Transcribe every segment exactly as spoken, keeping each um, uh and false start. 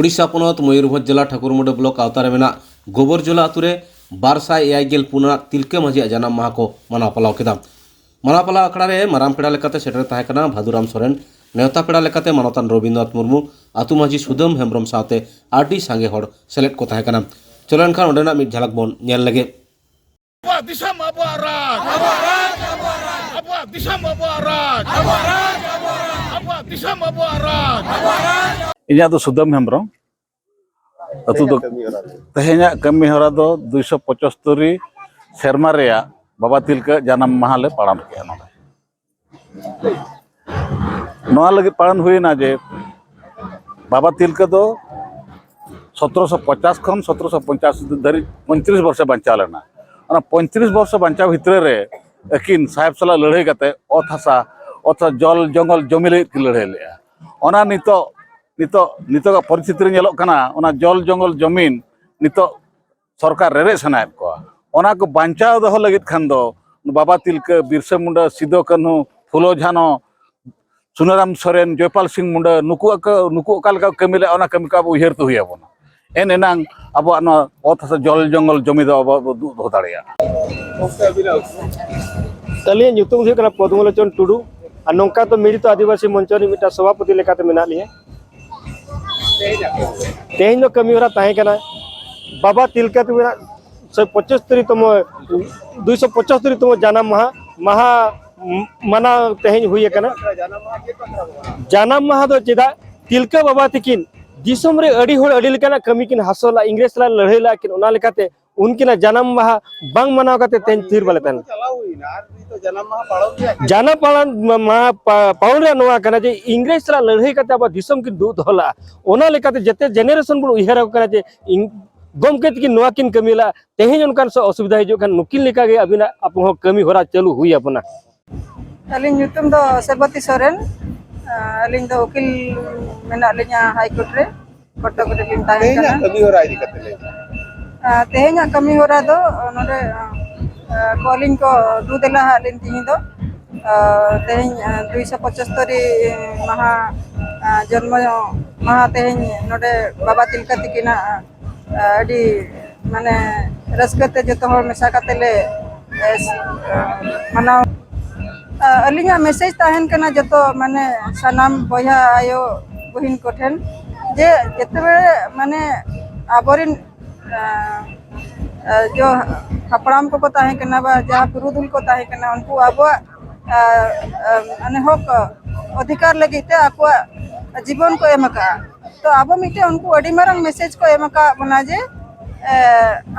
ᱳᱰᱤᱥᱟ ᱯᱚᱱᱚᱛ ᱢᱚᱭᱩᱨᱵᱷᱚᱸᱡᱽ ᱡᱮᱞᱟ ᱴᱷᱟᱹᱠᱩᱨᱢᱩᱸᱰᱟᱹ ᱵᱞᱚᱠ ᱟᱣᱛᱟ ᱨᱮ ᱢᱮᱱᱟᱜ ᱜᱳᱵᱚᱨᱡᱳᱞᱟ ᱟᱹᱛᱩ ᱨᱮ ᱵᱟᱨ ᱥᱟᱭ ᱮᱭᱟᱭ ᱜᱮᱞ ᱯᱩᱱ ᱟᱱᱟᱜ ᱛᱤᱞᱠᱟᱹ ᱢᱟᱹᱡᱷᱤᱭᱟᱜ ᱡᱟᱱᱟᱢ ᱢᱟᱦᱟ ᱠᱚ ᱢᱟᱱᱟᱣ ᱯᱟᱞᱟᱣ ᱠᱮᱫᱟ᱾ ᱢᱟᱱᱟᱣ ᱯᱟᱞᱟᱣ ᱟᱠᱷᱲᱟ ᱨᱮ ᱢᱟᱨᱟᱝ ᱯᱮᱲᱟ ᱞᱮᱠᱟᱛᱮ ᱥᱮᱴᱮᱨ ᱛᱟᱦᱮᱸ ᱠᱟᱱᱟ ᱵᱷᱟᱫᱩᱨᱟᱢ ᱥᱚᱨᱮᱱ, ᱱᱮᱣᱛᱟ ᱯᱮᱲᱟ ᱞᱮᱠᱟᱛᱮ ᱢᱟᱱᱚᱛᱟᱱ ᱨᱚᱵᱤᱱᱫᱨᱚᱱᱟᱛᱷ ᱢᱩᱨᱢᱩ, ᱟᱹᱛᱩ ᱢᱟᱹᱡᱷᱤ ᱥᱩᱫᱟᱹᱢ ᱦᱮᱢᱵᱨᱚᱢ ᱥᱟᱶᱛᱮ ᱟᱹᱰᱤ ᱥᱟᱸᱜᱮ ᱦᱚᱲ ᱥᱮᱞᱮᱫ ᱠᱚ ᱛᱟᱦᱮᱸ ᱠᱟᱱᱟ᱾ ᱪᱚᱞᱚ ᱮᱱᱠᱷᱟᱱ ᱚᱸᱰᱮᱱᱟᱜ ᱢᱤᱫ ᱡᱷᱟᱞᱟᱠ ᱵᱚᱱ ᱧᱮᱞ ᱞᱮᱜᱮ᱾ ᱟᱵᱚᱣᱟᱜ ᱫᱤᱥᱚᱢ ᱟᱵᱚᱣᱟᱜ ᱨᱟᱡᱽ, ᱟᱵᱚᱣᱟᱜ ᱫᱤᱥᱚᱢ ᱟᱵᱚᱣᱟᱜ ᱨᱟᱡᱽ, ᱟᱵᱚᱣᱟᱜ ᱫᱤᱥᱚᱢ ᱟᱵᱚᱣᱟᱜ ᱨᱟᱡᱽ᱾ ᱤᱧᱟᱹᱜ ᱫᱚ ᱥᱩᱫᱟᱹᱢ ᱦᱮᱢᱵᱨᱚᱢ᱾ ᱟᱹᱛᱩ ᱫᱚ, ᱛᱮᱦᱮᱧᱟᱜ ᱠᱟᱹᱢᱤ ᱦᱚᱨᱟ ᱫᱚ ᱫᱩᱭᱥᱚ ᱯᱚᱸᱪᱟᱛᱛᱳᱨ ᱥᱮᱨᱢᱟ ᱨᱮᱭᱟᱜ ᱵᱟᱵᱟ ᱛᱤᱞᱠᱟᱹ ᱡᱟᱱᱟᱢ ᱢᱟᱦᱟ ᱞᱮ ᱯᱟᱞᱚᱱ ᱠᱮᱜᱼᱟ ᱱᱚᱰᱮ᱾ ᱱᱚᱣᱟ ᱞᱟᱹᱜᱤᱫ ᱯᱟᱞᱚᱱ ᱦᱩᱭᱱᱟ ᱡᱮ ᱵᱟᱵᱟ ᱛᱤᱞᱠᱟᱹ ᱫᱚ ᱥᱚᱛᱨᱚᱥᱚ ᱯᱚᱪᱟᱥ ᱠᱷᱚᱱ ᱥᱚᱛᱨᱚᱥᱚ ᱯᱚᱧᱪᱟᱥ ᱫᱷᱟᱹᱨᱤᱡ ᱯᱚᱸᱭᱛᱨᱤᱥ ᱵᱚᱨᱥᱮ ᱵᱟᱧᱪᱟᱣ ᱞᱮᱱᱟ᱾ ᱚᱱᱟ ᱯᱚᱸᱭᱛᱨᱤᱥ ᱵᱚᱨᱥᱚ ᱵᱟᱧᱪᱟᱣ ᱵᱷᱤᱛᱨᱤ ᱨᱮ ᱟᱹᱠᱤᱱ ᱥᱟᱦᱮᱵᱽ ᱥᱟᱞᱟᱜ ᱞᱟᱹᱲᱦᱟᱹᱭ ᱠᱟᱛᱮ ᱚᱛ ᱦᱟᱥᱟ, ᱚᱛ ᱦᱟᱥᱟ, ᱡᱚᱞ ᱡᱚᱝᱜᱚᱞ ᱡᱚᱢᱤ ᱞᱟᱹᱜᱤᱫ ᱠᱤᱱ ᱞᱟᱹᱲᱦᱟᱹᱭ ᱞᱮᱫᱼᱟ᱾ ᱚᱱᱟ ᱱᱤᱛᱚᱜ, ᱱᱤᱛᱚᱜ, ᱱᱤᱛᱚᱜᱟᱜ ᱯᱚᱨᱤᱥᱛᱷᱤᱛᱤ ᱨᱮ ᱧᱮᱞᱚᱜ ᱠᱟᱱᱟ, ᱚᱱᱟ ᱡᱚᱞ ᱡᱚᱝᱜᱚᱞ ᱡᱚᱢᱤᱱ ᱱᱤᱛᱚᱜ ᱥᱚᱨᱠᱟᱨ ᱨᱮᱨᱮᱫ ᱥᱟᱱᱟᱭᱮᱫ ᱠᱚᱣᱟ᱾ ᱚᱱᱟ ᱠᱚ ᱵᱟᱧᱪᱟᱣ ᱫᱚᱦᱚ ᱞᱟᱹᱜᱤᱫ ᱠᱷᱟᱱ ᱫᱚ ᱵᱟᱵᱟ ᱛᱤᱞᱠᱟᱹ, ᱵᱤᱨᱥᱟᱹ ᱢᱩᱱᱰᱟᱹ, ᱥᱤᱫᱚ ᱠᱟᱹᱱᱦᱩ, ᱯᱷᱩᱞᱳ ᱡᱷᱟᱱᱚ, ᱥᱩᱱᱟᱨᱟᱢ ᱥᱚᱨᱮᱱ, ᱡᱚᱭᱯᱟᱞ ᱥᱤᱝ ᱢᱩᱱᱰᱟᱹ, ᱱᱩᱠᱩᱣᱟᱜ ᱠᱚ, ᱱᱩᱠᱩ ᱚᱠᱟ ᱞᱮᱠᱟ ᱠᱚ ᱠᱟᱹᱢᱤ ᱞᱮᱫᱼᱟ, ᱚᱱᱟ ᱠᱟᱹᱢᱤ ᱠᱚ ᱟᱵᱚ ᱩᱭᱦᱟᱹᱨ ᱛᱮ ᱦᱩᱭ ᱟᱵᱚᱱᱟ᱾ ᱮᱱ ᱮᱱᱟᱝ ᱟᱵᱚᱣᱟᱜ ᱱᱚᱣᱟ ᱚᱛ ᱦᱟᱥᱟ, ᱡᱚᱞ ᱡᱚᱝᱜᱚᱞ ᱡᱚᱢᱤ ᱫᱚ ᱟᱵᱚ ᱵᱚ ᱫᱩᱜ ᱫᱚᱦᱚ ᱫᱟᱲᱮᱭᱟᱜᱼᱟ᱾ ᱟᱹᱞᱤᱧᱟᱜ ᱧᱩᱛᱩᱢ ᱫᱚ ᱦᱩᱭᱩᱜ ᱠᱟᱱᱟ ᱯᱚᱫᱢᱚᱞᱳᱪᱚᱱ ᱴᱩᱰᱩ᱾ ᱟᱨ ᱱᱚᱝᱠᱟ ᱫᱚ ᱢᱤᱲᱤᱛᱚ ᱟᱹᱫᱤᱵᱟᱹᱥᱤ ᱢᱚᱧᱪᱚ ᱨᱤᱱᱤᱡ ᱢᱤᱫᱴᱟᱝ ᱥᱚᱵᱷᱟᱯᱚᱛᱤ ᱞᱮᱠᱟᱛᱮ ᱢᱮᱱᱟᱜ ᱞᱤᱧᱟᱹ᱾ ᱛᱮᱦᱮᱧ ᱫᱚ ᱠᱟᱹᱢᱤ ᱦᱚᱨᱟ ᱛᱟᱦᱮᱸ ᱠᱟᱱᱟ ᱵᱟᱵᱟ ᱛᱤᱞᱠᱟᱹ ᱛᱟᱹᱠᱤᱱᱟᱜ ᱥᱚᱭ ᱯᱚᱸᱪᱟᱛᱛᱳᱨ ᱛᱚᱢᱚ, ᱫᱩᱭᱥᱚ ᱯᱚᱸᱪᱟᱛᱛᱳᱨ ᱛᱚᱢᱚ ᱡᱟᱱᱟᱢ ᱢᱟᱦᱟ, ᱢᱟᱦᱟ ᱢᱟᱱᱟᱣ ᱛᱮᱦᱮᱧ ᱦᱩᱭ ᱟᱠᱟᱱᱟ᱾ ᱡᱟᱱᱟᱢ ᱢᱟᱦᱟ ᱫᱚ ᱪᱮᱫᱟᱜ, ᱛᱤᱞᱠᱟᱹ ᱵᱟᱵᱟ ᱛᱟᱹᱠᱤᱱ ᱫᱤᱥᱚᱢ ᱨᱮ ᱟᱹᱰᱤ ᱦᱚᱲ ᱟᱹᱰᱤ ᱞᱮᱠᱟᱱᱟᱜ ᱠᱟᱹᱢᱤ ᱠᱤᱱ ᱦᱟᱥᱚᱞᱟ, ᱤᱝᱨᱮᱡᱽ ᱥᱟᱞᱟᱜ ᱞᱟᱹᱲᱦᱟᱹᱭ ᱞᱟᱜ ᱠᱤᱱ, ᱚᱱᱟ ᱞᱮᱠᱟᱛᱮ ᱩᱱᱠᱤᱱᱟᱜ ᱡᱟᱱᱟᱢ ᱢᱟᱦᱟ ᱵᱟᱝ ᱢᱟᱱᱟᱣ ᱠᱟᱛᱮ ᱛᱮᱦᱮᱧ ᱛᱷᱤᱨ ᱵᱟᱞᱮ ᱛᱟᱦᱮᱱᱟ᱾ ᱪᱟᱞᱟᱣ ᱦᱩᱭᱱᱟ, ᱟᱨ ᱱᱤᱛᱚᱜ ᱡᱟᱱᱟᱢ ᱢᱟᱦᱟ ᱯᱟᱞᱚᱱ ᱨᱮᱭᱟᱜ ᱡᱟᱱᱟᱢ ᱯᱟᱞᱚᱱ, ᱢᱟ-, ᱯᱟ-, ᱯᱟᱞᱚᱱ ᱨᱮᱭᱟᱜ ᱱᱚᱣᱟ ᱠᱟᱱᱟ ᱡᱮ ᱤᱝᱨᱮᱡᱽ ᱥᱟᱞᱟᱜ ᱞᱟᱹᱲᱦᱟᱹᱭ ᱠᱟᱛᱮ ᱟᱵᱚᱣᱟᱜ ᱫᱤᱥᱚᱢ ᱠᱤᱱ ᱫᱩᱜ ᱫᱚᱦᱚ ᱞᱟᱜᱼᱟ᱾ ᱚᱱᱟ ᱞᱮᱠᱟᱛᱮ ᱡᱮᱛᱮ generation ᱵᱚᱱ ᱩᱭᱦᱟᱹᱨ ᱟᱠᱚ ᱠᱟᱱᱟ ᱡᱮ ᱤᱝ-, ᱜᱚᱢᱠᱮ ᱛᱟᱹᱠᱤᱱ ᱱᱚᱣᱟ ᱠᱤᱱ ᱠᱟᱹᱢᱤ ᱞᱟᱜᱼᱟ᱾ ᱛᱮᱦᱮᱧ ᱚᱱᱠᱟᱱ ᱥᱚ-, ᱚᱥᱩᱵᱤᱫᱷᱟ ᱦᱤᱡᱩᱜ ᱠᱷᱟᱱ ᱱᱩᱠᱤᱱ ᱞᱮᱠᱟᱜᱮ ᱟᱹᱵᱤᱱᱟᱜ ᱟᱵᱚ ᱦᱚᱸ ᱠᱟᱹᱢᱤ ᱦᱚᱨᱟ ᱪᱟᱹᱞᱩ ᱦᱩᱭ ᱟᱵᱚᱱᱟ᱾ ᱟᱹᱞᱤᱧ ᱧᱩᱛᱩᱢ ᱫᱚ ᱥᱮᱵᱚᱛᱤ ᱥᱚᱨᱮᱱ᱾ ᱟᱹᱞᱤᱧ ᱫᱚ ᱩᱠᱤᱞ ᱢᱮᱱᱟᱜ ᱞᱤᱧᱟ ᱦᱟᱭ ᱠᱳᱨᱴ ᱨᱮ, ᱠᱚᱴᱚᱠ ᱨᱮᱞᱤᱧ ᱛᱟᱦᱮᱱ ᱛᱮᱦᱮᱧᱟᱜ ᱠᱟᱱᱟ᱾ ᱠᱟᱹᱢᱤ ᱦᱚᱨᱟ ᱤᱫᱤ ᱠᱟᱛᱮ ᱞᱟᱹᱭ ᱵᱤᱱ᱾ ᱟᱨ ᱛᱮᱦᱮᱧᱟᱜ ᱠᱟᱹᱢᱤ ᱦᱚᱨᱟ ᱫᱚ ᱱᱚᱰᱮ, ᱟᱨ, ᱠᱚᱞᱤᱧ ᱠᱚ ᱫᱩ ᱫᱮᱞᱟ ᱦᱟᱸᱜ ᱞᱤᱧ ᱛᱤᱦᱤᱧ ᱫᱚ, ᱟᱨ, ᱛᱮᱦᱮᱧ, ᱟᱨ, ᱫᱩᱭᱥᱚ ᱯᱚᱸᱪᱟᱛᱛᱳᱨ ᱢᱟᱦᱟ, ᱟᱨ, ᱡᱚᱱᱢᱚ ᱢᱟᱦᱟ ᱛᱮᱦᱮᱧ ᱱᱚᱰᱮ ᱵᱟᱵᱟ ᱛᱤᱞᱠᱟᱹ ᱛᱤᱠᱤᱱᱟᱜ, ᱟ, ᱟᱹᱰᱤ ᱢᱟᱱᱮ ᱨᱟᱹᱥᱠᱟᱹ ᱛᱮ ᱡᱚᱛᱚ ᱦᱚᱲ ᱢᱮᱥᱟ ᱠᱟᱛᱮ ᱞᱮ, ᱮ, ᱢᱟᱱᱟᱣ᱾ ᱟ, ᱟᱹᱞᱤᱧᱟᱜ ᱢᱮᱥᱮᱡᱽ ᱛᱟᱦᱮᱱ ᱠᱟᱱᱟ ᱡᱚᱛᱚ ᱢᱟᱱᱮ ᱥᱟᱱᱟᱢ ᱵᱚᱭᱦᱟ ᱟᱭᱳ ᱵᱩᱦᱤᱱ ᱠᱚᱴᱷᱮᱱ, ᱡᱮ ᱡᱮᱛᱮ ᱵᱮᱲᱮ ᱢᱟᱱᱮ ᱟᱵᱚᱨᱮᱱ, ᱟ, ᱟ, ᱡᱚ ᱦᱟᱯᱲᱟᱢ ᱠᱚᱠᱚ ᱛᱟᱦᱮᱸ ᱠᱟᱱᱟ ᱵᱟ ᱡᱟᱦᱟᱸ ᱯᱩᱨᱩᱫᱷᱩᱞ ᱠᱚ ᱛᱟᱦᱮᱸ ᱠᱟᱱᱟ, ᱩᱱᱠᱩ ᱟᱵᱚᱣᱟᱜ, ᱟ, ᱟ, ᱢᱟᱱᱮ ᱦᱚᱠ ᱚᱫᱷᱤᱠᱟᱨ ᱞᱟᱹᱜᱤᱫ ᱛᱮ ᱟᱠᱚᱣᱟᱜ ᱡᱤᱵᱚᱱ ᱠᱚ ᱮᱢ ᱟᱠᱟᱫᱼᱟ᱾ ᱛᱚ ᱟᱵᱚ ᱢᱤᱫᱴᱮᱱ ᱩᱱᱠᱩ ᱟᱹᱰᱤ ᱢᱟᱨᱟᱝ ᱢᱮᱥᱮᱡᱽ ᱠᱚ ᱮᱢ ᱟᱠᱟᱫ ᱵᱚᱱᱟ ᱡᱮ, ᱮ,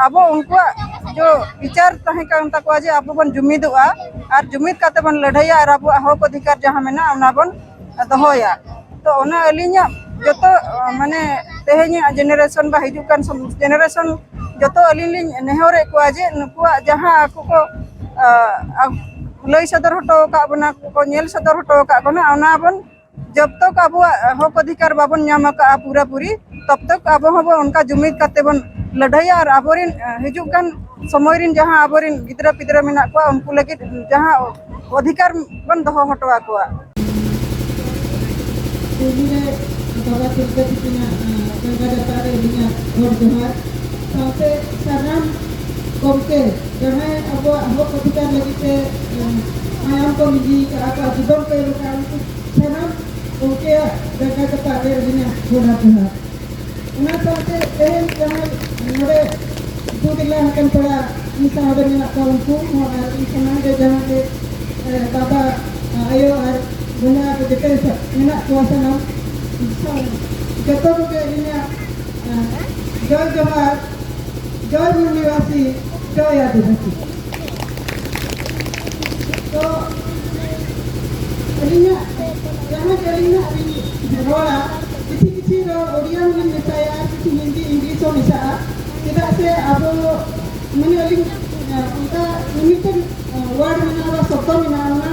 ᱟᱵᱚ ᱩᱱᱠᱩᱣᱟᱜ ᱡᱚ ᱵᱤᱪᱟᱨ ᱛᱟᱦᱮᱸ ᱠᱟᱱ ᱛᱟᱠᱚᱣᱟ ᱡᱮ ᱟᱵᱚ ᱵᱚᱱ ᱡᱩᱢᱤᱫᱚᱜᱼᱟ ᱟᱨ ᱡᱩᱢᱤᱫ ᱠᱟᱛᱮ ᱵᱚᱱ ᱞᱟᱹᱲᱦᱟᱹᱭᱟ ᱟᱨ ᱟᱵᱚᱣᱟᱜ ᱦᱚᱠ ᱚᱫᱷᱤᱠᱟᱨ ᱡᱟᱦᱟᱸ ᱢᱮᱱᱟᱜᱼᱟ ᱚᱱᱟ ᱵᱚᱱ ᱫᱚᱦᱚᱭᱟ᱾ ᱛᱚ ᱚᱱᱟ ᱟᱹᱞᱤᱧᱟᱜ ᱡᱚᱛᱚ, ᱟ, ᱢᱟᱱᱮ ᱛᱮᱦᱮᱧᱟᱜ ᱡᱮᱱᱟᱨᱮᱥᱚᱱ ᱵᱟ ᱦᱤᱡᱩᱜ ᱠᱟᱱ ᱥᱚᱢ-, ᱡᱮᱱᱟᱨᱮᱥᱚᱱ ᱡᱚᱛᱚ ᱟᱹᱞᱤᱧ ᱞᱤᱧ ᱱᱮᱦᱚᱨᱮᱫ ᱠᱚᱣᱟ ᱡᱮ ᱱᱩᱠᱩᱣᱟᱜ ᱡᱟᱦᱟᱸ ᱟᱠᱚ ᱠᱚ, ᱟ, ᱟ, ᱞᱟᱹᱭ ᱥᱚᱫᱚᱨ ᱦᱚᱴᱚ ᱟᱠᱟᱫ ᱵᱚᱱᱟ, ᱠᱚ ᱧᱮᱞ ᱥᱚᱫᱚᱨ ᱦᱚᱴᱚ ᱟᱠᱟᱫ ᱵᱚᱱᱟ, ᱚᱱᱟ ᱵᱚᱱ ᱡᱚᱵ ᱛᱚᱠ ᱟᱵᱚᱣᱟᱜ ᱦᱚᱠ ᱚᱫᱷᱤᱠᱟᱨ ᱵᱟᱵᱚᱱ ᱧᱟᱢ ᱟᱠᱟᱫᱼᱟ ᱯᱩᱨᱟᱹᱯᱩᱨᱤ, ᱛᱚᱵ ᱛᱚᱠ ᱟᱵᱚ ᱦᱚᱸᱵᱚᱱ ᱚᱱᱠᱟ ᱡᱩᱢᱤᱫ ᱠᱟᱛᱮ ᱵᱚᱱ ᱞᱟᱹᱲᱦᱟᱹᱭᱟ ᱟᱨ ᱟᱵᱚᱨᱮᱱ, ᱟ, ᱦᱤᱡᱩᱜ ᱠᱟᱱ ᱥᱚᱢᱚᱭ ᱨᱮᱱ ᱡᱟᱦᱟᱸ ᱟᱵᱚᱨᱮᱱ ᱜᱤᱫᱽᱨᱟᱹ ᱯᱤᱫᱽᱨᱟᱹ ᱢᱮᱱᱟᱜ ᱠᱚᱣᱟ ᱩᱱᱠᱩ ᱞᱟᱹᱜᱤᱫ ᱡᱟᱦᱟᱸ ᱚᱫᱷᱤᱠᱟᱨ ᱵᱚᱱ ᱫᱚᱦᱚ ᱦᱚᱴᱚ ᱟᱠᱚᱣᱟ᱾ ᱯᱩᱭᱞᱩ ᱨᱮ ᱵᱟᱵᱟ ᱛᱤᱞᱠᱟᱹ ᱛᱤᱠᱤᱱᱟᱜ, ᱟ, ᱡᱟᱸᱜᱟ ᱡᱟᱯᱟᱜ ᱨᱮ ᱟᱹᱞᱤᱧᱟᱜ ᱜᱚᱰ ᱡᱚᱦᱟᱨ, ᱥᱟᱶᱛᱮ ᱥᱟᱱᱟᱢ ᱜᱚᱢᱠᱮ ᱡᱟᱦᱟᱸᱭ ᱟᱵᱚᱣᱟᱜ ᱦᱚᱠ ᱚᱫᱷᱤᱠᱟᱨ ᱞᱟᱹᱜᱤᱫ ᱛᱮ, ᱟ, ᱢᱟᱭᱟᱢ ᱠᱚ ᱞᱤᱸᱡᱤ ᱟᱠᱟᱫᱼᱟ, ᱟᱠᱚᱣᱟᱜ ᱡᱤᱵᱚᱱ ᱠᱚ ᱮᱢ ᱟᱠᱟᱫᱼᱟ, ᱩᱱᱠᱩ ᱥᱟᱱᱟᱢ ᱜᱚᱢᱠᱮᱭᱟᱜ ᱡᱟᱸᱜᱟ ᱡᱟᱯᱟᱜ ᱨᱮ ᱟᱹᱞᱤᱧᱟᱜ ᱜᱚᱰ ᱡᱚᱦᱟᱨ᱾ ᱚᱱᱟ ᱥᱟᱶᱛᱮ ᱛᱮᱦᱮᱧ ᱡᱟᱦᱟᱸᱭ ᱱᱚᱰᱮ ᱫᱩ ᱛᱤᱞᱟ ᱦᱟᱠᱟᱱ ᱯᱮᱲᱟ ᱢᱤᱫ ᱥᱟᱶ ᱨᱮ ᱢᱮᱱᱟᱜ ᱠᱚᱣᱟ, ᱩᱱᱠᱩ ᱦᱚᱸ ᱟᱨ ᱤᱧ ᱥᱟᱢᱟᱝ ᱨᱮ ᱡᱟᱦᱟᱸ ᱜᱮ, ᱮ, ᱵᱟᱵᱟ, ᱟᱭᱳ ᱟᱨ ᱵᱚᱭᱦᱟ ᱠᱚ ᱡᱮᱛᱮ ᱥᱟ-, ᱢᱮᱱᱟᱜ ᱠᱚᱣᱟ ᱥᱟᱱᱟᱢ, ᱡᱚᱛᱚ ᱠᱚᱜᱮ ᱤᱧᱟᱹᱜ, ᱮ, ᱡᱚᱭ ᱡᱚᱦᱟᱨ, ᱡᱚᱭ ᱢᱩᱞᱱᱤᱵᱟᱥᱤ, ᱡᱚᱭ ᱟᱹᱫᱤᱵᱟᱹᱥᱤ᱾ ᱛᱚ ᱟᱹᱞᱤᱧᱟᱜ ᱡᱟᱦᱟᱸ ᱜᱮ ᱟᱹᱞᱤᱧ ᱦᱟᱸᱜ ᱞᱤᱧ ᱨᱚᱲᱟ, ᱠᱤᱪᱷᱤ ᱠᱤᱪᱷᱤ ᱨᱚᱲ ᱳᱰᱤᱭᱟ ᱦᱚᱸᱞᱤᱧ ᱢᱮᱥᱟᱭᱟ ᱟᱨ ᱠᱤᱪᱷᱤ ᱦᱤᱱᱫᱤ, ᱤᱝᱞᱤᱥ ᱦᱚᱸ ᱢᱮᱥᱟᱜᱼᱟ᱾ ᱪᱮᱫᱟᱜ ᱥᱮ ᱟᱵᱚ ᱢᱟᱱᱮ ᱟᱹᱞᱤᱧ, ᱮ, ᱚᱱᱠᱟ ᱢᱤᱢᱤᱫᱴᱮᱱ, ᱮ, ᱣᱟᱨᱰ ᱢᱮᱱᱟᱜᱼᱟ ᱵᱟ ᱥᱚᱵᱫᱚ ᱢᱮᱱᱟᱜᱼᱟ, ᱚᱱᱟ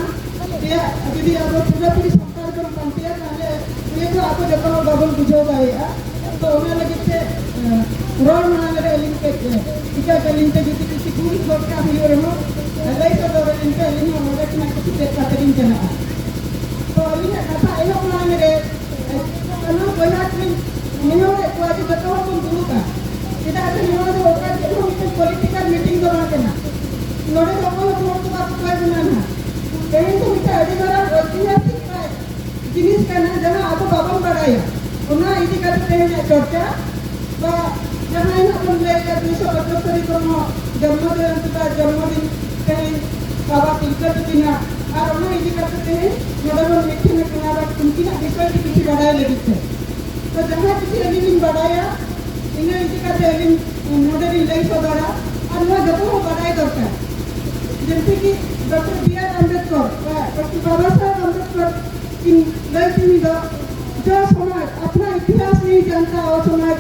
ᱨᱮᱭᱟᱜ ᱡᱩᱫᱤ ᱟᱵᱚ ᱯᱩᱨᱟᱹᱯᱩᱨᱤ ᱥᱟᱱᱛᱟᱲ ᱵᱚᱱ ᱯᱟᱱᱛᱮᱭᱟ, ᱛᱟᱦᱞᱮ ᱱᱤᱭᱟᱹ ᱫᱚ ᱟᱵᱚ ᱡᱚᱛᱚ ᱦᱚᱲ ᱵᱟᱵᱚᱱ ᱵᱩᱡᱷᱟᱹᱣ ᱫᱟᱲᱮᱭᱟᱜᱼᱟ᱾ ᱛᱚ ᱚᱱᱟ ᱞᱟᱹᱜᱤᱫ ᱛᱮ, ᱮ, ᱨᱚᱲ ᱢᱟᱲᱟᱝ ᱨᱮ ᱟᱹᱞᱤᱧ ᱠᱟᱹᱡ, ᱮ, ᱴᱷᱤᱠᱟᱹ ᱠᱟᱹᱞᱤᱧ ᱯᱮ, ᱡᱩᱫᱤ ᱠᱤᱪᱷᱩ ᱵᱷᱩᱞ ᱵᱷᱚᱴᱠᱟ ᱦᱩᱭᱩᱜ ᱨᱮᱦᱚᱸ, ᱮ, ᱞᱟᱹᱭ ᱥᱚᱫᱚᱨ ᱟᱹᱞᱤᱧ ᱯᱮ, ᱟᱹᱞᱤᱧ ᱦᱚᱸ ᱱᱚᱰᱮ ᱠᱷᱚᱱᱟᱜ ᱠᱤᱪᱷᱩ ᱪᱮᱫ ᱠᱟᱛᱮ ᱞᱤᱧ ᱪᱟᱞᱟᱜᱼᱟ᱾ ᱛᱚ ᱟᱹᱞᱤᱧᱟᱜ ᱠᱟᱛᱷᱟ ᱮᱦᱚᱵ ᱢᱟᱲᱟᱝ ᱨᱮ, ᱮ, ᱥᱟᱱᱟᱢ ᱵᱚᱭᱦᱟ ᱠᱚᱧ ᱱᱮᱦᱚᱨᱮᱫ ᱠᱚᱣᱟ ᱡᱮ ᱡᱚᱛᱚ ᱦᱚᱲ ᱵᱚᱱ ᱫᱩᱲᱩᱵᱼᱟ᱾ ᱪᱮᱫᱟᱜ ᱥᱮ ᱱᱚᱣᱟ ᱫᱚ ᱚᱠᱟ ᱪᱮᱫ ᱦᱚᱸ ᱢᱤᱫᱴᱮᱱ ᱯᱚᱞᱤᱴᱤᱠᱟᱞ ᱢᱤᱴᱤᱝ ᱫᱚ ᱵᱟᱝ ᱠᱟᱱᱟ᱾ ᱱᱚᱰᱮ ᱫᱚ ᱚᱠᱚᱭ ᱦᱚᱸ ᱵᱷᱳᱴ ᱫᱚ ᱵᱟᱠᱚ ᱠᱚᱭ ᱵᱚᱱᱟ ᱱᱟᱦᱟᱜ᱾ ᱛᱮᱦᱮᱧ ᱫᱚ ᱢᱤᱫᱴᱮᱱ ᱟᱹᱰᱤ ᱢᱟᱨᱟᱝ ᱚᱭᱛᱤᱦᱟᱥᱤᱠ ᱡᱤᱱᱤᱥ ᱠᱟᱱᱟ, ᱡᱟᱦᱟᱸ ᱟᱵᱚ ᱵᱟᱵᱚᱱ ᱵᱟᱲᱟᱭᱟ᱾ ᱚᱱᱟ ᱤᱫᱤ ᱠᱟᱛᱮ ᱛᱮᱦᱮᱧᱟᱜ ᱪᱚᱨᱪᱟ ᱵᱟ ᱡᱟᱦᱟᱸᱭ ᱦᱟᱸᱜ ᱵᱚᱱ ᱞᱟᱹᱭᱮᱫᱼᱟ ᱫᱩᱭᱥᱚ ᱯᱚᱸᱪᱟᱛᱛᱳᱨ ᱛᱚᱢᱚ ᱡᱚᱱᱢᱚ ᱡᱚᱭᱚᱱᱛᱤ ᱵᱟ ᱡᱚᱱᱢᱚ ᱫᱤᱱ ᱛᱮᱦᱮᱧ ᱵᱟᱵᱟ ᱛᱤᱞᱠᱟᱹ ᱛᱤᱠᱤᱱᱟᱜ, ᱟᱨ ᱚᱱᱟ ᱤᱫᱤ ᱠᱟᱛᱮ ᱛᱮᱦᱮᱧ ᱱᱚᱰᱮ ᱵᱚᱱ ᱢᱤᱫ ᱴᱷᱮᱱ ᱟᱠᱟᱱᱟ ᱵᱟ ᱩᱱᱠᱤᱱᱟᱜ ᱵᱤᱥᱚᱭ ᱛᱮ ᱠᱤᱪᱷᱩ ᱵᱟᱰᱟᱭ ᱞᱟᱹᱜᱤᱫ ᱛᱮ᱾ ᱛᱚ ᱡᱟᱦᱟᱸ ᱠᱤᱪᱷᱩ ᱟᱹᱞᱤᱧ ᱞᱤᱧ ᱵᱟᱰᱟᱭᱟ, ᱤᱱᱟᱹ ᱤᱫᱤ ᱠᱟᱛᱮ ᱟᱹᱞᱤᱧ ᱱᱚᱰᱮ ᱞᱤᱧ ᱞᱟᱹᱭ ᱥᱚᱫᱚᱨᱟ᱾ ᱟᱨ ᱱᱚᱣᱟ ᱡᱚᱛᱚ ᱦᱚᱲ ᱵᱟᱰᱟᱭ ᱫᱚᱨᱠᱟᱨ, ᱡᱮᱢᱛᱤ ᱠᱤ ᱰᱚᱠᱴᱚᱨ ᱵᱤ ᱟᱨ ᱟᱢᱵᱮᱫᱠᱚᱨ ᱵᱟ ᱰᱚᱠᱴᱚᱨ ᱵᱟᱵᱟ ᱥᱟᱦᱮᱵ ᱟᱢᱵᱮᱫᱠᱚᱨ ᱤᱧ ᱞᱟᱹᱭ ᱛᱤᱧ ᱫᱚ, जो समाज अपना इतिहास नहीं जानता, वो समाज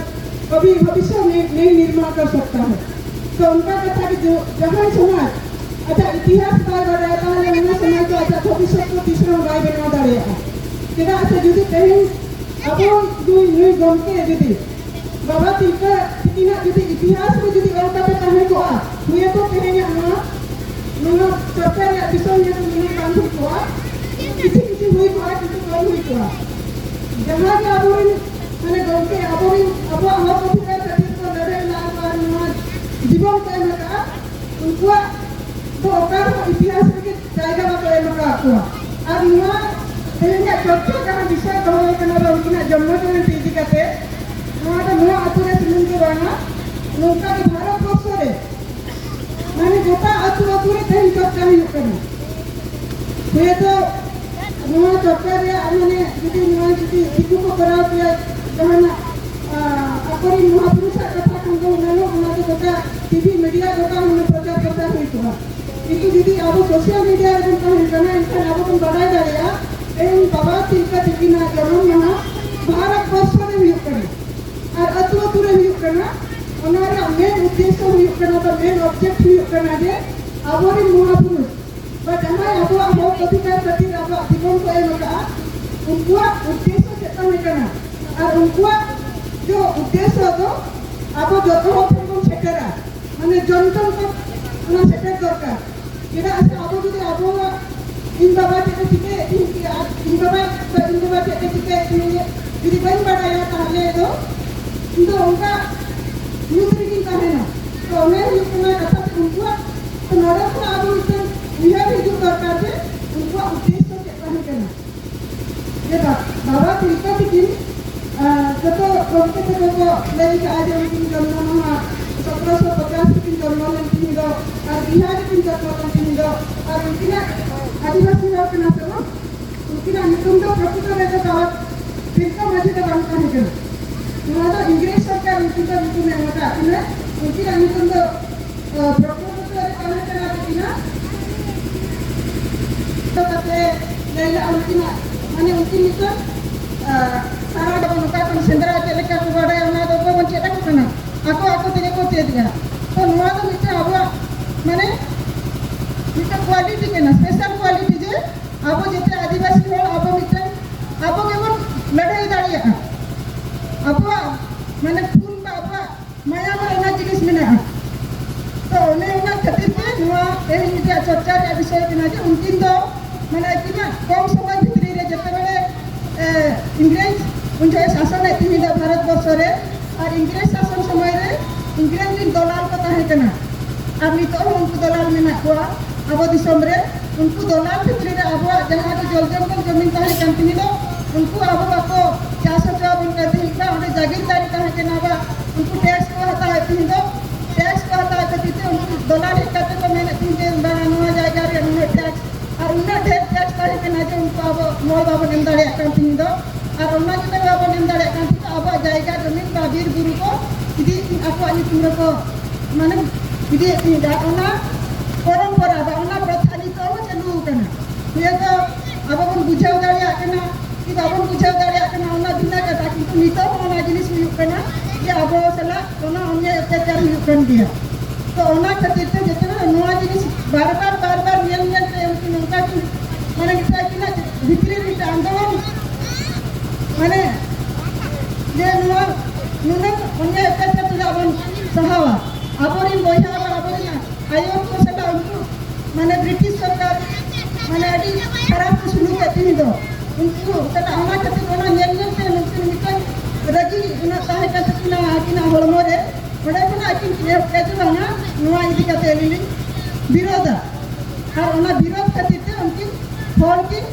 कभी भविष्य में नहीं निर्माण कर सकता है। तो उनका कथा कि जो जहाँ समाज ᱟᱡᱟᱜ ᱤᱛᱤᱦᱟᱥ ᱵᱟᱭ ᱵᱟᱰᱟᱭᱟ, ᱛᱟᱦᱚᱞᱮ ᱚᱱᱟ ᱥᱚᱢᱟᱡᱽ ᱫᱚ ᱟᱡᱟᱜ ᱵᱷᱚᱵᱤᱥᱥᱚᱛ ᱫᱚ ᱛᱤᱥ ᱨᱮᱦᱚᱸ ᱵᱟᱭ ᱵᱮᱱᱟᱣ ᱫᱟᱲᱮᱭᱟᱜᱼᱟ᱾ ᱪᱮᱫᱟᱜ ᱥᱮ ᱡᱩᱫᱤ ᱛᱮᱦᱮᱧ ᱟᱵᱚ ᱱᱩᱭ, ᱱᱩᱭ ᱜᱚᱢᱠᱮ ᱡᱩᱫᱤ ᱵᱟᱵᱟ ᱛᱤᱞᱠᱟᱹ ᱛᱤᱠᱤᱱᱟᱜ ᱡᱩᱫᱤ ᱤᱛᱤᱦᱟᱥ ᱨᱮ ᱡᱩᱫᱤ ᱚᱞ ᱠᱟᱛᱮ ᱛᱟᱦᱮᱸ ᱠᱚᱜᱼᱟ, ᱦᱩᱭᱮᱛᱚ ᱛᱮᱦᱮᱧᱟᱜ ᱱᱚᱣᱟ, ᱱᱚᱣᱟ ᱪᱚᱨᱪᱟ ᱨᱮᱭᱟᱜ ᱵᱤᱥᱚᱭ ᱦᱩᱭᱮᱛᱚ ᱱᱩᱱᱟᱹᱜ ᱵᱟᱝ ᱦᱩᱭ ᱠᱚᱜᱼᱟ, ᱠᱤᱪᱷᱩ ᱠᱤᱪᱷᱩ ᱦᱩᱭ ᱠᱚᱜᱼᱟ, ᱠᱤᱱᱛᱩ ᱵᱟᱝ ᱦᱩᱭ ᱠᱚᱜᱼᱟ᱾ ᱡᱟᱦᱟᱸ ᱜᱮ ᱟᱵᱚᱨᱮᱱ ᱢᱟᱱᱮ ᱜᱚᱢᱠᱮ ᱟᱵᱚᱨᱮᱱ ᱟᱵᱚᱣᱟᱜ ᱦᱚᱠ ᱚᱫᱷᱤᱠᱟᱨ ᱠᱷᱟᱹᱛᱤᱨ ᱠᱚ ᱞᱟᱹᱲᱦᱟᱹᱭ ᱞᱟᱜᱼᱟ ᱠᱚ ᱟᱨ ᱱᱚᱣᱟ ᱡᱤᱵᱚᱱ ᱠᱚ ᱮᱢ ᱟᱠᱟᱫᱼᱟ, ᱩᱱᱠᱩᱣᱟᱜ ᱫᱚ ᱚᱠᱟ ᱨᱮᱦᱚᱸ ᱤᱛᱤᱦᱟᱥ ᱨᱮᱜᱮ ᱡᱟᱭᱜᱟ ᱵᱟᱠᱚ ᱮᱢ ᱟᱠᱟᱫ ᱠᱚᱣᱟ᱾ ᱟᱨ ᱱᱚᱣᱟ ᱛᱮᱦᱮᱧᱟᱜ ᱪᱚᱨᱪᱟ ᱡᱟᱦᱟᱸ ᱵᱤᱥᱚᱭ ᱫᱚᱦᱚ ᱟᱠᱟᱱᱟ ᱵᱟ ᱩᱱᱠᱤᱱᱟᱜ ᱡᱚᱱᱢᱚ ᱡᱚᱭᱚᱱᱛᱤ ᱤᱫᱤ ᱠᱟᱛᱮ, ᱱᱚᱣᱟ ᱫᱚ ᱱᱚᱣᱟ ᱟᱹᱛᱩ ᱨᱮ ᱥᱩᱢᱩᱝ ᱫᱚ ᱵᱟᱝᱟ, ᱱᱚᱝᱠᱟ ᱜᱮ ᱵᱷᱟᱨᱚᱛ ᱵᱚᱨᱥᱚ ᱨᱮ ᱢᱟᱱᱮ ᱜᱚᱴᱟ ᱟᱹᱛᱩ ᱟᱹᱛᱩ ᱨᱮ ᱛᱮᱦᱮᱧ ᱪᱚᱨᱪᱟ ᱦᱩᱭᱩᱜ ᱠᱟᱱᱟ᱾ ᱦᱩᱭᱛᱚ ᱱᱚᱣᱟ ᱪᱚᱨᱪᱟ ᱨᱮᱭᱟᱜ ᱢᱟᱱᱮ ᱡᱩᱫᱤ ᱱᱚᱣᱟ ᱡᱩᱫᱤ ᱫᱤᱠᱩ ᱠᱚ ᱠᱚᱨᱟᱣ ᱠᱮᱭᱟ ᱡᱟᱦᱟᱱᱟᱜ, ᱟᱠᱚᱨᱮᱱ ᱢᱚᱦᱟᱯᱩᱨᱩᱥᱟᱜ ᱠᱟᱛᱷᱟ ᱠᱷᱟᱱ ᱫᱚ ᱚᱱᱟ ᱦᱚᱸ ᱚᱱᱟ ᱫᱚ ᱜᱚᱴᱟ ᱴᱤᱵᱷᱤ ᱢᱤᱰᱤᱭᱟ ᱜᱚᱴᱟ ᱢᱟᱱᱮ ᱯᱨᱚᱪᱟᱨ ᱯᱨᱚᱥᱟᱨ ᱦᱩᱭ ᱠᱚᱜᱼᱟ᱾ ᱠᱤᱱᱛᱩ ᱡᱩᱫᱤ ᱟᱵᱚ ᱥᱳᱥᱟᱞ ᱢᱤᱰᱤᱭᱟ ᱨᱮᱵᱚᱱ ᱛᱟᱦᱮᱱ ᱠᱟᱱᱟ, ᱮᱱᱠᱷᱟᱱ ᱟᱵᱚ ᱵᱚᱱ ᱵᱟᱰᱟᱭ ᱫᱟᱲᱮᱭᱟᱜᱼᱟ ᱛᱮᱦᱮᱧ ᱵᱟᱵᱟ ᱛᱤᱞᱠᱟᱹ ᱛᱤᱠᱤᱱᱟᱜ ᱡᱟᱱᱟᱢ ᱢᱟᱦᱟ ᱵᱷᱟᱨᱚᱛ ᱵᱚᱨᱥᱚ ᱨᱮ ᱦᱩᱭᱩᱜ ᱠᱟᱱᱟ ᱟᱨ ᱟᱹᱛᱩ ᱟᱹᱛᱩ ᱨᱮ ᱦᱩᱭᱩᱜ ᱠᱟᱱᱟ᱾ ᱚᱱᱟ ᱨᱮᱭᱟᱜ ᱢᱮᱱ ᱩᱫᱽᱫᱮᱥᱥᱚ ᱦᱩᱭᱩᱜ ᱠᱟᱱᱟ ᱵᱟ ᱢᱮᱱ ᱚᱵᱡᱮᱠᱴ ᱦᱩᱭᱩᱜ ᱠᱟᱱᱟ ᱡᱮ ᱟᱵᱚᱨᱮᱱ ᱢᱚᱦᱟᱯᱩᱨᱩᱥ ᱵᱟ ᱡᱟᱦᱟᱸᱭ ᱟᱵᱚᱣᱟᱜ ᱦᱚᱠ ᱚᱫᱷᱤᱠᱟᱨ ᱠᱷᱟᱹᱛᱤᱨ ᱟᱵᱚᱣᱟᱜ ᱡᱤᱵᱚᱱ ᱠᱚ ᱮᱢ ᱟᱠᱟᱫᱼᱟ, ᱩᱱᱠᱩᱣᱟᱜ ᱩᱫᱽᱫᱮᱥᱥᱚ ᱪᱮᱫ ᱛᱟᱦᱮᱸ ᱠᱟᱱᱟ ᱟᱨ ᱩᱱᱠᱩᱣᱟᱜ ᱡᱚ ᱩᱫᱽᱫᱮᱥᱥᱚ ᱫᱚ ᱟᱵᱚ ᱡᱚᱛᱚ ᱦᱚᱲ ᱴᱷᱮᱱ ᱵᱚᱱ ᱥᱮᱴᱮᱨᱟ, ᱢᱟᱱᱮ ᱡᱚᱱ ᱡᱚᱱ ᱛᱚᱠ ᱚᱱᱟ ᱥᱮᱴᱮᱨ ᱫᱚᱨᱠᱟᱨ᱾ ᱪᱮᱫᱟᱜ ᱥᱮ ᱟᱵᱚ ᱡᱩᱫᱤ ᱟᱵᱚᱣᱟᱜ ᱤᱧ ᱵᱟᱵᱟ ᱪᱮᱫ ᱮ ᱪᱤᱠᱟᱹᱭᱮᱫ ᱛᱤᱧ ᱜᱮᱭᱟ ᱟᱨ ᱤᱧ ᱵᱟᱵᱟ ᱤᱧ ᱵᱟᱵᱟ ᱪᱮᱫ ᱮ ᱪᱤᱠᱟᱹᱭᱮᱫ ᱛᱤᱧ ᱜᱮᱭᱟ, ᱡᱩᱫᱤ ᱵᱟᱹᱧ ᱵᱟᱲᱟᱭᱟ, ᱛᱟᱦᱞᱮ ᱫᱚ ᱤᱧ ᱫᱚ ᱚᱱᱠᱟ ᱧᱩᱛ ᱨᱮᱜᱤᱧ ᱛᱟᱦᱮᱱᱟ᱾ ᱛᱚ ᱚᱱᱮ ᱦᱩᱭᱩᱜ ᱠᱟᱱᱟ ᱠᱟᱛᱷᱟ ᱫᱚ ᱩᱱᱠᱩᱣᱟᱜ, ᱛᱚ ᱱᱚᱰᱮ ᱠᱷᱚᱱᱟᱜ ᱟᱵᱚ ᱢᱤᱫᱴᱟᱝ ᱩᱭᱦᱟᱹᱨ ᱦᱤᱡᱩᱜ ᱫᱚᱨᱠᱟᱨ ᱡᱮ ᱩᱱᱠᱩᱣᱟᱜ ᱩᱫᱽᱫᱮᱥᱥᱚ ᱪᱮᱫ ᱛᱟᱦᱮᱸ ᱠᱟᱱᱟ᱾ ᱡᱮ ᱵᱟ-, ᱵᱟᱵᱟ ᱛᱤᱞᱠᱟᱹ ᱛᱤᱠᱤᱱ, ᱟᱸ, ᱡᱚᱛᱚ ᱜᱚᱢᱠᱮ ᱛᱟᱠᱚ ᱠᱚ ᱞᱟᱹᱭ ᱠᱟᱜᱼᱟ ᱡᱮ ᱩᱱᱠᱤᱱ ᱡᱚᱱᱢᱚ ᱢᱟᱦᱟ ᱥᱚᱛᱨᱚᱥᱚ ᱯᱚᱪᱟᱥ ᱨᱮᱠᱤᱱ ᱡᱚᱱᱢᱚ ᱞᱮᱱ ᱛᱤᱧ ᱫᱚ, ᱟᱨ ᱵᱤᱦᱟᱨ ᱨᱮᱠᱤᱱ ᱡᱚᱱᱢᱚ ᱞᱮᱱ ᱛᱤᱧ ᱫᱚ, ᱟᱨ ᱩᱱᱠᱤᱱᱟᱜ ᱟᱹᱫᱤᱵᱟᱹᱥᱤ ᱦᱚᱲ ᱠᱟᱱᱟ ᱥᱮ ᱵᱟᱝ? ᱩᱱᱠᱤᱱᱟᱜ ᱧᱩᱛᱩᱢ ᱫᱚ ᱯᱨᱚᱠᱨᱤᱛᱚ ᱨᱮᱫᱚ ᱵᱟᱵᱟ ᱛᱤᱞᱠᱟᱹ ᱢᱟᱹᱡᱷᱤ ᱫᱚ ᱵᱟᱝ ᱛᱟᱦᱮᱸ ᱠᱟᱱᱟ᱾ ᱱᱚᱣᱟ ᱫᱚ ᱤᱝᱨᱮᱡᱽ ᱥᱚᱨᱠᱟᱨ ᱩᱱᱠᱤᱱ ᱫᱚ ᱧᱩᱛᱩᱢ ᱮ ᱮᱢ ᱟᱠᱟᱫ ᱠᱤᱱᱟ᱾ ᱩᱱᱠᱤᱱᱟᱜ ᱧᱩᱛᱩᱢ ᱫᱚ, ᱟᱸ, ᱯᱨᱚᱠᱨᱤᱛᱚ ᱨᱮ ᱛᱟᱦᱮᱸ ᱠᱟᱱᱟ ᱛᱟᱹᱠᱤᱱᱟ᱾ ᱛᱚ ᱠᱟᱛᱮ ᱞᱟᱹᱭ ᱞᱮᱫᱼᱟ ᱩᱱᱠᱤᱱᱟᱜ, ᱢᱟᱱᱮ ᱩᱱᱠᱤᱱ ᱧᱩᱛᱩᱢ, ᱟᱸ, ᱥᱟᱨᱟ ᱫᱚ ᱱᱚᱝᱠᱟ ᱠᱷᱚᱱ ᱥᱮᱸᱫᱽᱨᱟ ᱪᱮᱫ ᱞᱮᱠᱟ ᱠᱚ ᱵᱟᱰᱟᱭᱟ ᱚᱱᱟ ᱫᱚ ᱚᱠᱚᱭ ᱵᱚᱱ ᱪᱮᱫ ᱟᱠᱚ ᱠᱟᱱᱟ? ᱟᱠᱚ ᱟᱠᱚ ᱛᱮᱜᱮ ᱠᱚ ᱪᱮᱫ ᱮᱫᱟ᱾ ᱛᱚ ᱱᱚᱣᱟ ᱫᱚ ᱢᱤᱫᱴᱟᱝ ᱟᱵᱚᱣᱟᱜ, ᱢᱟᱱᱮ ᱢᱤᱫᱴᱟᱝ quality ᱠᱟᱱᱟ, special quality ᱡᱮ ᱟᱵᱚ ᱡᱮᱛᱮ ᱟᱹᱫᱤᱵᱟᱹᱥᱤ ᱦᱚᱲ ᱟᱵᱚ ᱢᱤᱫᱴᱟᱝ, ᱟᱵᱚ ᱜᱮᱵᱚᱱ ᱞᱟᱹᱲᱦᱟᱹᱭ ᱫᱟᱲᱮᱭᱟᱜᱼᱟ᱾ ᱟᱵᱚᱣᱟᱜ ᱢᱟᱱᱮ ᱠᱷᱩᱱ ᱵᱟ ᱟᱵᱚᱣᱟᱜ ᱢᱟᱭᱟᱢ ᱨᱮ ᱚᱱᱟ ᱡᱤᱱᱤᱥ ᱢᱮᱱᱟᱜᱼᱟ᱾ ᱛᱚ ᱚᱱᱮ ᱚᱱᱟ ᱠᱷᱟᱹᱛᱤᱨ ᱛᱮ ᱱᱚᱣᱟ ᱛᱮᱦᱮᱧ ᱢᱤᱫᱴᱟᱝ ᱪᱚᱨᱪᱟ ᱨᱮᱭᱟᱜ ᱵᱤᱥᱚᱭ ᱠᱟᱱᱟ ᱡᱮ ᱩᱱᱠᱤᱱ ᱫᱚ ᱢᱟᱱᱮ ᱛᱤᱱᱟᱹᱜ ᱠᱚᱢ ᱥᱚᱢᱚᱭ ᱵᱷᱤᱛᱨᱤ ᱨᱮ ᱡᱮᱛᱮ ᱵᱮᱲᱮ, ᱮ, ᱤᱝᱨᱮᱡᱽ ᱩᱱ ᱡᱚᱦᱚᱜ ᱥᱟᱥᱚᱱᱮᱫ ᱛᱤᱧ ᱫᱚ ᱵᱷᱟᱨᱚᱛ ᱵᱚᱨᱥᱚ ᱨᱮ, ᱟᱨ ᱤᱝᱨᱮᱡᱽ ᱥᱟᱥᱚᱱ ᱥᱚᱢᱚᱭ ᱨᱮ ᱤᱝᱨᱮᱡᱽ ᱨᱮᱱ ᱫᱚᱞᱟᱞ ᱠᱚ ᱛᱟᱦᱮᱸ ᱠᱟᱱᱟ, ᱟᱨ ᱱᱤᱛᱚᱜ ᱦᱚᱸ ᱩᱱᱠᱩ ᱫᱚᱞᱟᱞ ᱢᱮᱱᱟᱜ ᱠᱚᱣᱟ ᱟᱵᱚ ᱫᱤᱥᱚᱢ ᱨᱮ᱾ ᱩᱱᱠᱩ ᱫᱚᱞᱟᱞ ᱵᱷᱤᱛᱨᱤ ᱨᱮ ᱟᱵᱚᱣᱟᱜ ᱡᱟᱦᱟᱸ ᱫᱚ ᱡᱚᱞ ᱡᱚᱝᱜᱚᱞ ᱡᱚᱢᱤᱱ ᱛᱟᱦᱮᱸ ᱠᱟᱱ ᱛᱤᱧ ᱫᱚ, ᱩᱱᱠᱩ ᱟᱵᱚ ᱵᱟᱠᱚ ᱪᱟᱥ ᱦᱚᱪᱚ ᱟᱵᱚᱱ ᱠᱟᱱ ᱛᱟᱦᱮᱸ ᱠᱟᱱᱟ, ᱚᱸᱰᱮ ᱡᱟᱜᱤᱨᱫᱟᱨᱤ ᱛᱟᱦᱮᱸ ᱠᱟᱱᱟ ᱵᱟ, ᱩᱱᱠᱩ tax ᱠᱚ ᱦᱟᱛᱟᱣᱮᱫ ᱛᱟᱦᱮᱸ ᱫᱚ᱾ Tax ᱠᱚ ᱦᱟᱛᱟᱣ ᱠᱷᱟᱹᱛᱤᱨ ᱛᱮ ᱩᱱᱠᱩ ᱫᱚᱞᱟᱞ ᱦᱮᱡ ᱠᱟᱛᱮ ᱠᱚ ᱢᱮᱱᱮᱫ ᱛᱟᱦᱮᱸ ᱡᱮ ᱵᱟᱝᱟ, ᱱᱚᱣᱟ ᱡᱟᱭᱜᱟ ᱨᱮ ᱱᱩᱱᱟᱹᱜ tax, ᱟᱨ ᱩᱱᱟᱹᱜ ᱰᱷᱮᱨ tax ᱛᱟᱦᱮᱸ ᱠᱟᱱᱟ ᱡᱮ ᱩᱱᱠᱩ ᱟᱵᱚ ᱢᱚᱞ ᱵᱟᱵᱚᱱ ᱮᱢ ᱫᱟᱲᱮᱭᱟᱜ ᱠᱟᱱ ᱛᱟᱦᱮᱸ ᱫᱚ᱾ ᱟᱨ ᱚᱱᱟ ᱡᱩᱫᱤ ᱵᱟᱵᱚᱱ ᱮᱢ ᱫᱟᱲᱮᱭᱟᱜ ᱠᱟᱱ ᱛᱟᱦᱮᱸ ᱫᱚ, ᱟᱵᱚᱣᱟᱜ ᱡᱟᱭᱜᱟ ᱡᱚᱢᱤᱱ ᱵᱟ ᱵᱤᱨ ᱵᱩᱨᱩ ᱠᱚ ᱤᱫᱤ ᱟᱠᱚᱣᱟᱜ ᱧᱩᱛᱩᱢ ᱨᱮᱠᱚ, ᱢᱟᱱᱮ, ᱤᱫᱤᱭᱮᱫ ᱛᱟᱦᱮᱸ ᱫᱚ᱾ ᱚᱱᱟ ᱯᱚᱨᱚᱢᱯᱚᱨᱟ ᱵᱟ ᱚᱱᱟ ᱯᱨᱚᱛᱷᱟ ᱱᱤᱛᱚᱜ ᱦᱚᱸ ᱪᱟᱹᱞᱩ ᱟᱠᱟᱱᱟ᱾ ᱱᱤᱭᱟᱹ ᱫᱚ ᱟᱵᱚ ᱵᱚᱱ ᱵᱩᱡᱷᱟᱹᱣ ᱫᱟᱲᱮᱭᱟᱜ ᱠᱟᱱᱟ ᱠᱤ ᱵᱟᱵᱚᱱ ᱵᱩᱡᱷᱟᱹᱣ ᱫᱟᱲᱮᱭᱟᱜ ᱠᱟᱱᱟ, ᱚᱱᱟ ᱵᱷᱤᱱᱟᱹ ᱠᱟᱛᱷᱟ, ᱠᱤᱱᱛᱩ ᱱᱤᱛᱚᱜ ᱦᱚᱸ ᱚᱱᱟ ᱡᱤᱱᱤᱥ ᱦᱩᱭᱩᱜ ᱠᱟᱱᱟ ᱡᱮ ᱟᱵᱚ ᱥᱟᱞᱟᱜ ᱚᱱᱟ ᱚᱱᱭᱟᱭ ᱚᱛᱛᱟᱪᱟᱨ ᱦᱩᱭᱩᱜ ᱠᱟᱱ ᱜᱮᱭᱟ᱾ ᱛᱚ ᱚᱱᱟ ᱠᱷᱟᱹᱛᱤᱨ ᱛᱮ ᱡᱮᱛᱮ ᱦᱚᱲ ᱱᱚᱣᱟ ᱡᱤᱱᱤᱥ ᱵᱟᱨ ᱵᱟᱨ, ᱵᱟᱨ ᱵᱟᱨ ᱧᱮᱞ ᱧᱮᱞ ᱛᱮ ᱩᱱᱠᱤᱱ ᱱᱚᱝᱠᱟ ᱠᱤᱱ, ᱢᱟᱱᱮ ᱢᱤᱫᱴᱟᱝ ᱟᱹᱠᱤᱱᱟᱜ ᱵᱷᱤᱛᱨᱤ ᱨᱮ ᱢᱤᱫᱴᱟᱝ ᱟᱱᱫᱳᱞᱚᱱ, ᱢᱟᱱᱮ ᱡᱮ ᱱᱚᱣᱟ ᱱᱩᱱᱟᱹᱜ ᱚᱱᱭᱟᱭ ᱚᱛᱛᱟᱪᱟᱨ ᱪᱮᱫᱟᱜ ᱵᱚᱱ ᱥᱟᱦᱟᱣᱟ? ᱟᱵᱚᱨᱮᱱ ᱵᱚᱭᱦᱟ ᱟᱨ ᱟᱵᱚᱨᱮᱱ ᱟᱭᱳ ᱠᱚ ᱥᱟᱞᱟᱜ ᱩᱱᱠᱩ ᱢᱟᱱᱮ ᱵᱨᱤᱴᱤᱥ ᱥᱚᱨᱠᱟᱨ ᱢᱟᱱᱮ ᱟᱹᱰᱤ ᱠᱷᱟᱨᱟᱯ ᱠᱚ ᱥᱩᱞᱩᱠᱮᱫ ᱛᱟᱦᱮᱸ ᱫᱚ᱾ ᱩᱱᱠᱩ ᱪᱟᱞᱟᱜ, ᱚᱱᱟ ᱠᱷᱟᱹᱛᱤᱨ ᱚᱱᱟ ᱧᱮᱞ ᱧᱮᱞ ᱛᱮ ᱱᱩᱠᱤᱱ ᱢᱤᱫᱴᱟᱝ ᱨᱟᱹᱜᱤ ᱩᱱᱟᱹᱜ ᱛᱟᱦᱮᱸ ᱠᱟᱱ ᱛᱟᱹᱠᱤᱱᱟ ᱟᱹᱠᱤᱱᱟᱜ ᱦᱚᱲᱢᱚ ᱨᱮ᱾ ᱚᱸᱰᱮ ᱠᱷᱚᱱᱟᱜ ᱟᱹᱠᱤᱱ ᱠᱤᱱ ᱮᱦᱚᱵ ᱠᱮᱫᱟ ᱡᱮ ᱵᱟᱝᱟ, ᱱᱚᱣᱟ ᱤᱫᱤ ᱠᱟᱛᱮ ᱟᱹᱞᱤᱧ ᱞᱤᱧ ᱵᱤᱨᱳᱫᱟ᱾ ᱟᱨ ᱚᱱᱟ ᱵᱤᱨᱳᱫ ᱠᱷᱟᱹᱛᱤᱨ ᱛᱮ ᱩᱱᱠᱤᱱ ᱦᱚᱲ ᱠᱤᱱ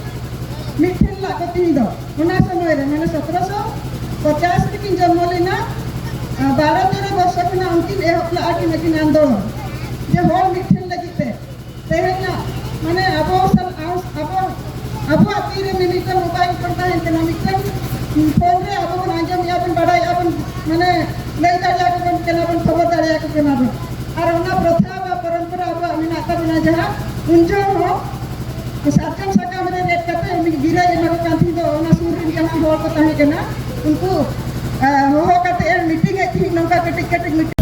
ᱢᱤᱫ ᱴᱷᱮᱱ ᱞᱟᱜ ᱠᱚ ᱛᱤᱧ ᱫᱚ᱾ ᱚᱱᱟ ᱥᱚᱢᱚᱭ ᱨᱮ, ᱢᱟᱱᱮ ᱥᱚᱛᱨᱚᱥᱚ ᱯᱚᱪᱟᱥ ᱨᱮᱠᱤᱱ ᱡᱚᱱᱢᱚ ᱞᱮᱱᱟ, ᱟᱨ ᱵᱟᱨᱚ ᱛᱮᱨᱚ ᱵᱚᱨᱥᱚ ᱠᱷᱚᱱᱟᱜ ᱩᱱᱠᱤᱱ ᱮᱦᱚᱵ ᱞᱟᱜᱼᱟ ᱠᱤᱱ ᱟᱹᱠᱤᱱ ᱟᱱᱫᱳᱞᱚᱱ, ᱡᱮ ᱦᱚᱲ ᱢᱤᱫ ᱴᱷᱮᱱ ᱞᱟᱹᱜᱤᱫ ᱛᱮ᱾ ᱛᱮᱦᱮᱧᱟᱜ, ᱢᱟᱱᱮ, ᱟᱵᱚ ᱥᱟᱞ-, ᱟᱵᱚ, ᱟᱵᱚᱣᱟᱜ ᱛᱤ ᱨᱮ ᱢᱤᱢᱤᱫᱴᱟᱝ ᱢᱳᱵᱟᱭᱤᱞ ᱯᱷᱳᱱ ᱛᱟᱦᱮᱱ ᱠᱟᱱᱟ, ᱢᱤᱫᱴᱟᱝ ᱯᱷᱳᱱ ᱨᱮ ᱟᱵᱚ ᱵᱚᱱ ᱟᱸᱡᱚᱢᱮᱜᱼᱟ ᱵᱚᱱ, ᱵᱟᱰᱟᱭᱮᱜᱼᱟ ᱵᱚᱱ, ᱢᱟᱱᱮ, ᱞᱟᱹᱭ ᱫᱟᱲᱮᱭᱟᱠᱚ ᱠᱟᱱᱟ ᱵᱚᱱ, ᱠᱷᱚᱵᱚᱨ ᱫᱟᱲᱮᱭᱟᱠᱚ ᱠᱟᱱᱟ ᱵᱚᱱ᱾ ᱟᱨ ᱚᱱᱟ ᱯᱨᱚᱛᱷᱟ ᱵᱟ ᱯᱚᱨᱚᱢᱯᱚᱨᱟ ᱟᱵᱚᱣᱟᱜ ᱢᱮᱱᱟᱜ ᱛᱟᱵᱚᱱᱟ, ᱡᱟᱦᱟᱸ ᱩᱱ ᱡᱚᱦᱚᱜ ᱦᱚᱸ ᱥᱟᱨᱡᱚᱢ ᱥᱟᱠᱟᱢ ᱨᱮ ᱨᱮᱫ ᱠᱟᱛᱮ ᱩᱱᱤ ᱜᱤᱨᱟᱹᱭ ᱮᱢᱟ ᱠᱚ ᱠᱟᱱ ᱛᱟᱦᱮᱸ ᱫᱚ, ᱚᱱᱟ ᱥᱩᱨ ᱨᱮᱱ ᱡᱟᱦᱟᱸᱭ ᱦᱚᱲ ᱠᱚ ᱛᱟᱦᱮᱸ ᱠᱟᱱᱟ, ᱩᱱᱠᱩ, ᱟ, ᱦᱚᱦᱚ ᱠᱟᱛᱮ ᱢᱤᱴᱤᱝ ᱮᱫ ᱛᱟᱦᱮᱸᱫ, ᱱᱚᱝᱠᱟ ᱠᱟᱹᱴᱤᱡ ᱠᱟᱹᱴᱤᱡ ᱢᱤᱴᱤᱝ